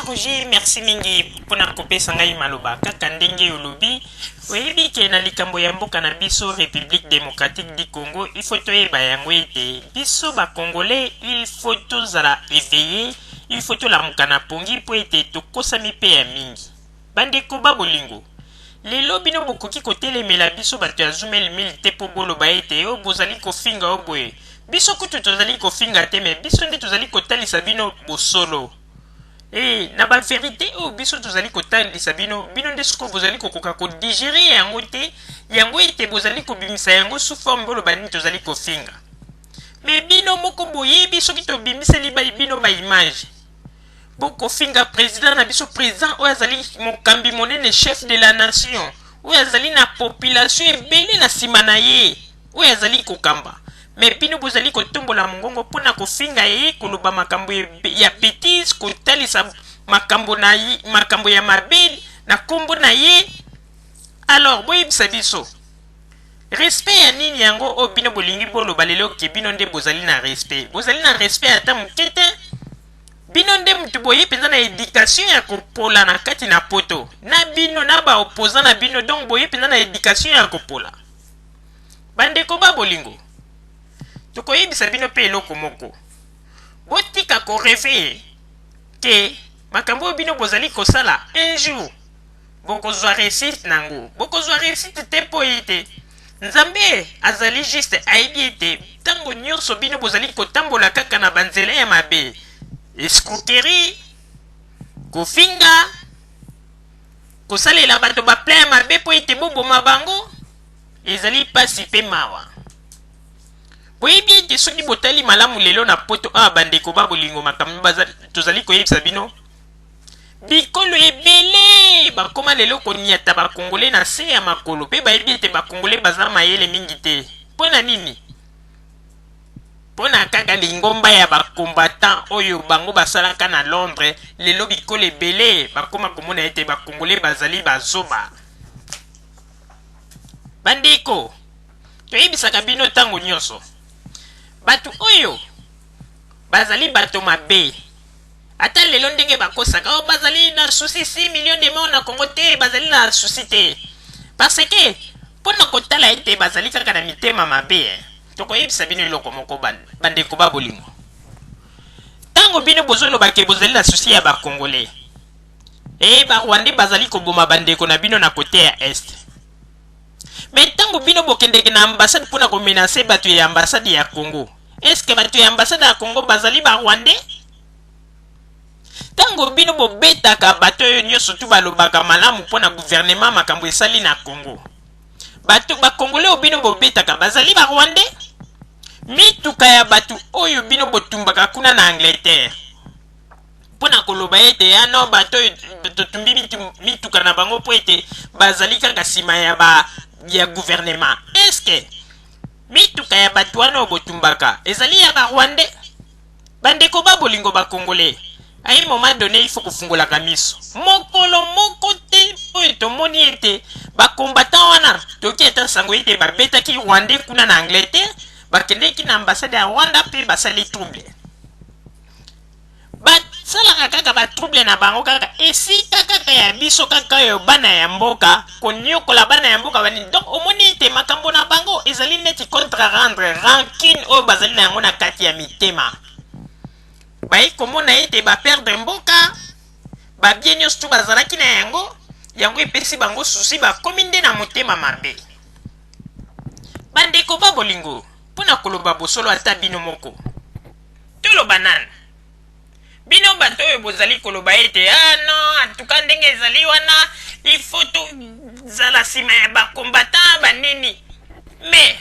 Roger, merci mingi mpona kopesa ngai maloba. Kaka ndenge olobi, oyebi ke na likambo ya mboka na biso République démocratique du Congo, il faut toyeba yango ete biso Bacongolais, il faut tozala éveillé, il faut tolamuka na pongi mpo ete tokosami mpe ya mingi. Bandeko ba bolingo, lelo bino bokoki kotelemela biso bato ya Zumel Mil te mpo boloba ete oyo bozali kofinga o boye. Biso kutu tozali kofinga te, mais biso nde tozali kotalisa bino bosolo. E na bavérité oyo biso tozali kotalisa bino, bino nde sikoyo bozali kokoka kodigérer yango te, yango ete bozali kobimisa yango sous forme boloba nini tozali kofinga. Mais bino moko boyebi, soki tobimiseli bino baimage, bokofinga président na biso, président oyo azali mokambi monene, chef de la nation, oyo azali na population ebele na nsima na ye, oyo azali kokamba. Mais bino bozali kotombola mongongo mpona kofinga ye, koloba makambo ya bêtise, kotalisa makambo na ye, makambo ya mabe na nkombo na ye. Alors boyebisa biso, respect ya nini yango oyo bino bolingi boloba lelo ke bino nde bozali na respect? Bozali na respect ata moke te. Bino nde mutu boye mpenza na éducation ya kopola na kati na Poto na bino na baopposant na bino. Donc boye mpenza na éducation ya kopola. Bandeko ba bolingo, tokoyebisa bino mpe eloko moko: botika korêver ke makambo oyo bino bozali kosala, un jour bokozwa réussite nango. Bokozwa réussite te, mpo ete Nzambe azali juste, ayebi ete ntango nyonso bino bozali kotambola kaka na banzela ya mabe, escroquerie, kofinga, kosalela bato baplan ya mabe mpo ete boboma bango. Ezali mpasi mpe mawa. Boyebi ete soki botali malamu lelo na Poto awa, bandeko ba bolingo, makambo tozali koyebisa bino, bikolo ebele bakóma lelo koniata Bakongole na se ya makolo, mpe bayebi ete Bakongole baza mayele mingi te. Mpo na nini? Mpo na kaka lingomba ya bacombattant oyo bango basalaka na Londres. Lelo bikolo ebele bakóma komona ete Bakongole bazali bazoba. Bandeko, toyebisaka bino ntango nyonso, bato oyo bazali bato mabe. Ata lelo ndenge bakosaka oyo bazali na souci 6 millions de morts na Congo te, bazali na souci te, parce que mpo na kotala ete bazali kaka na mitema mabe. Tokoyebisa bino eloko moko, bandeko ba bolingo: ntango bino bozolobake bozali na souci ya Bacongolais, e Barwandais bazali koboma bandeko na bino na côté ya Est. Mais ntango bino bokendeke na ambassade mpona komenacer bato ya ambassade ya Congo, est-ce bato ya ambassade ya Congo bazali Barwandais? Ntango bino bobetaka bato oyo nyonso tu balobaka malamu mpo na gouvernement, makambo esali na Congo, bato Bakongole oyo bino bobetaka bazali Barwandais? Mituka ya bato oyo bino botumbaka kuna na Angleterre mpo na koloba ete ano bato oyo totumbi mituka na bango mpo ete bazali kaka nsima ya gouvernement, est-ce mituka ya bato wana oyo botumbaka ezali ya Barwandais? Bandeko ba bolingo Bakongole, à un moment donné il faut kofungolaka miso. Mokolo moko te oyo tomoni ete bacombattant wana, toki ata sango ete babetaki Rwandais kuna na Angleterre, bakendeki na ambassade ya Rwanda mpe basali trouble. Basalaka kaka batrouble na bango kaka esika kaka ya biso, kaka oyo bana ya mboka, koniokola bana ya mboka banini. Donc omoni ete makambo na bango ezali neti contre rendre rancune oyo bazali na yango na kati ya mitema. Baye komona ete baperdre mboka, babiens nyonso tu bazalaki na yango, yango epesi bango souci, bakomi nde na motema mabe. Bandeko ba bolingo, mpo na koloba bosolo, ata bino moko, toloba nanu, bino bato oyo bozali koloba ete ah non, en tout cas ndenge ezali wana, il faut tozala nsima ya bacombattant banini, mais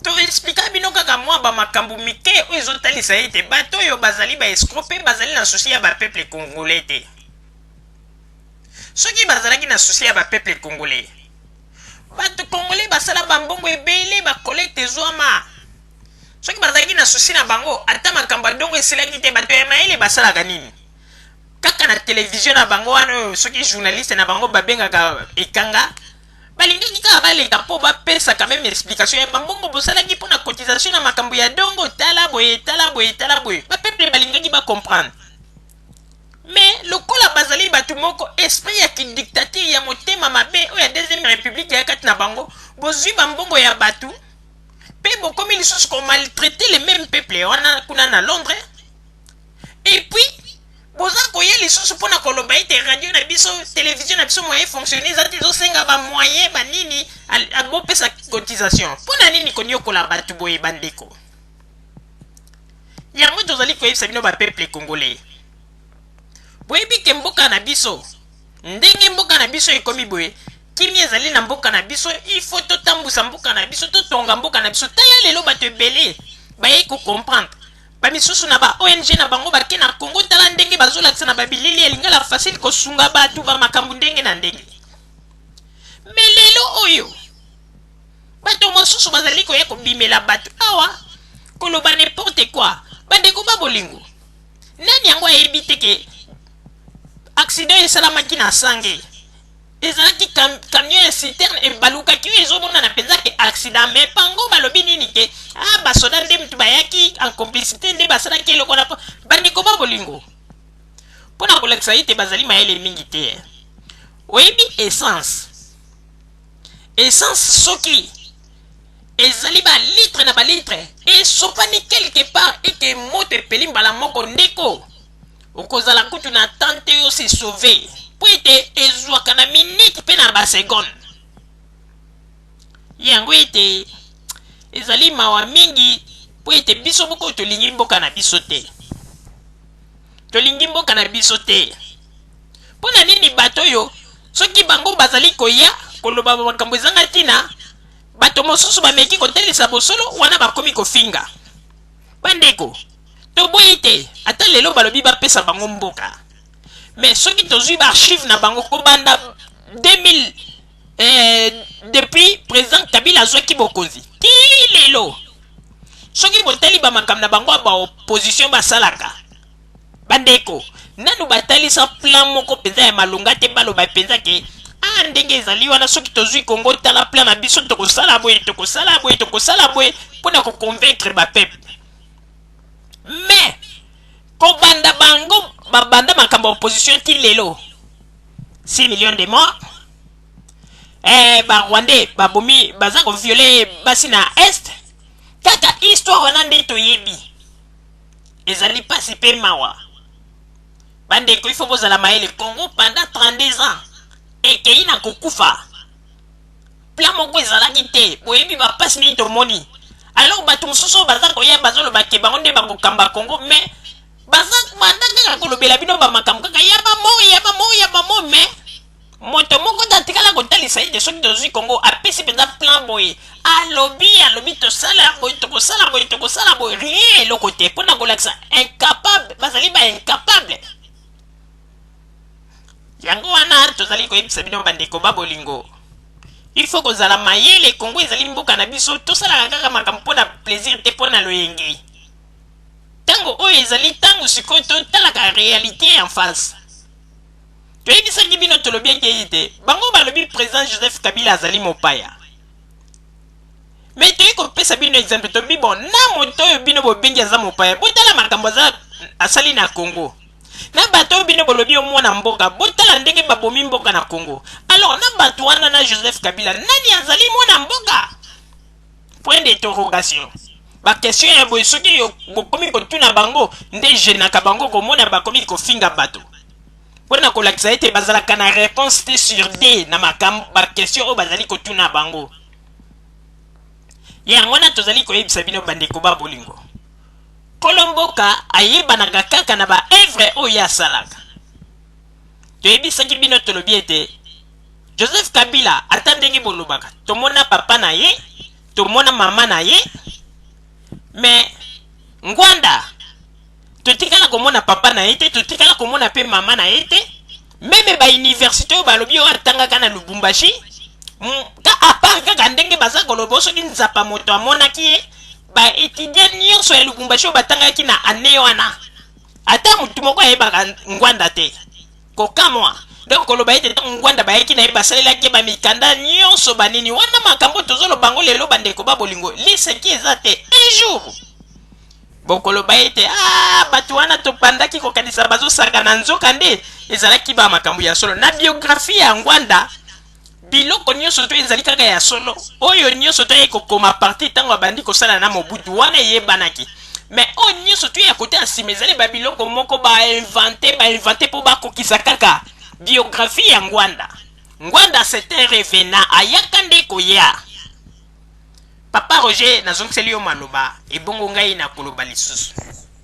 toexpliquer bino kaka mwa bamakambo mike oyo ezotalisa ete bato oyo bazali baescrocs mpe bazali na souci ya bapeuple congolais te. Soki bazalaki na souci ya bapeuple congolais, bato congolais basala bambongo ebele, bacollecte ezwama. Soki bazalaki na souci na bango, ata makambo ya ndongo esilaki te. Bato ya mayele basalaka nini? Kaka na televizio na bango wana oyo, soki journaliste na bango babengaka ekanga, balingaki kaka baleka mpo bapesa quand même explication ya bambongo bosalaki mpo na cotisation na makambo ya dongo. Tala boye, tala boye, tala boye, bapeuple balingaki bacomprendre. Mais lokola bazali bato moko esprit ya kidictature ya motema mabe oyo ya deuxième république ya kati na bango, bozwi bambongo ya bato mpe bokomi lisusu komaltraiter le même peuple wana kuna na Londres. Et puis boza koya lisusu mpona koloba ete radio na biso, télévision na biso, moyen fonctionne eza te, ezosenga bamoyen banini, bopesa cotisation. Mpona nini koniokola bato boye, bandeko? Yango tozali koyebisa bino, bapeuple congolais, boyebi ke mboka na biso, ndenge mboka na biso ekomi boye, kimia ezali na mboka na biso. Il faut totambusa mboka na biso, totonga mboka na biso. Tala lelo bato ebele bayei kocomprendre, bamisusu na ba ONG na bango bake na Congo. Tala ndenge bazolakisa na babilili ya Lingala Facile, kosunga bato, bamakambo ndenge na ndenge. Mais lelo oyo bato mosusu bazali koya kobimela bato awa, koloba n'importe quoi. Bandeko ba bolingo, nani yango ayebi te ke accident esalamaki na Sange? Ezalaki camion ya citerne ebalukaki, oyo ezomonana mpenza ke accident. Mais bango balobi nini? Ke ah, basoda nde mutu bayaki en complicité nde basalaki eloko na. Bandeko ba bolingo, mpo na kolakisa ete bazali mayele mingi te, oyebi essence soki ezali balitre na balitre esopani quelque part eke moto epeli mbala moko, ndeko, okozala kutu na temps te yo se sauver, mpo ete ezwaka na minute mpe na baseconde. Yango ete ezali mawa mingi, mpo ete biso moko tolingi mboka na biso te, tolingi mboka na biso te. Mpo na nini bato oyo, soki bango bazali koya koloba makambo ezanga ntina, bato mosusu bameki kotelisa bosolo wana, bakomi kofinga? Bandeko, toboyi te, ata lelo balobi bapesa bango mboka, mais soki tozwi baarchive na bango kobanda 2000, depuis président Kabila azwaki bokonzi ti lelo, soki botali bamakambo na bango ya baopposition basalaka, bandeko, nanu batalisa plan moko mpenza ya malonga te. Baloba mpenza ke a ndenge ezali wana, soki tozwi Kongo, tala plan na biso, tokosala boye, tokosala boye, tokosala boye, mpona koconvaincre bapeuple. Mais kobanda bango babanda makambo ya opposition ti lelo, 6 millions de morts, barwandais babomi, baza kovioler basi na Est, kaka histoire wana nde toyebi. Ezali mpasi mpe mawa. Bandeko, il faut bozala mayele. Congo pendant 32 ans ekei na kokufa, plan moko ezalaki te. Boyebi bapasi nini tomoni. Alors bato mosusu oyo baza koya, bazoloba ke bango nde bakokamba Congo, mais baza banda kaka kolobela bino bamakambo kaka ya bamo, ya bamo, ya bamo, mais moto moko te atikala kotalisa ete soki tozwi Congo, apesi mpenza plan boye, alobi tosala boye, tokosala boye, tokosala boye. Rien, eloko te, mpona kolakisa incapable, bazali ba incapable. Yango wana tozali koyebisa bino, bandeko ba bolingo, il faut kozala mayele. Kongo ezali mboka na biso. Tosalaka kaka makambo mpo na plaisir te, mpo na loyenge. Ntango oyo ezali ntango sikoyo totalaka réalité en face. Toyebisaki bino, tolobi eke te bango balobi président Joseph Kabila azali mopaya, mais toyei kopesa bino exemple. Tobi bon, na moto oyo bino bobengi aza mopaya, botala makambo aza asali na Congo. Na bato oyo bino bolobi omwana mboka, botala ndenge babomi mboka na Congo. Alors na bato wana na Joseph Kabila, nani azali mwana mboka? Point d'interrogation. Baquestion ya boye, soki bokomi kotuna bango, nde genaka bango komona bakomi kofinga bato, mpona kolakisa ete bazalaka na réponse te sur d na makambo baquestion oyo bazali kotuna bango. Yango wana tozali koyebisa bino, bandeko ba bolingo, nkolo mboka ayebanaka kaka na baœuvre oyo asalaka. Toyebisaki bino, tolobi ete Joseph Kabila, ata ndenge bolobaka, tomona papa na ye, tomona mama na ye, mais Ngbanda totikala komona papa na ye te, totikala komona mpe mama na ye te. Même bauniversité oyo balobi oyo atangaka na Lubumbashi, ka à part kaka ndenge baza koloba, soki nzapa moto amonaki ye, baétudiant nyonso ya Lubumbashi oyo batangaki na année wana, ata motu moko ayebaka Ngbanda te. Kokamwa. Donc koloba ete ntango Ngbanda bayaki na ye, basalelaki ye bamikanda nyonso banini wana, makambo tozoloba yango lelo, bandeko ba bolingo, liseki eza te. Un jour Bokoloba ete, Ah, bato wana tobandaki kokanisa bazosakana, nzokande ezalaki ba makambo ya solo. Na biographie ya Ngwanda, biloko nyonso to ezali kaka ya solo. Oyo nyonso to ekokoma parti ntango abandi kosala na Mobutu, wana eyebanaki. Mais oyo nyonso to ya kote ya nsima ezali ba biloko moko ba inventer, ba inventer mpo bakokisa kaka biographie ya Ngwanda. Ngwanda, c'est un revenant, ayaka nde koya. Papa Roger, nazongiseli yo maloba, ebongo ngai nakoloba lisusu.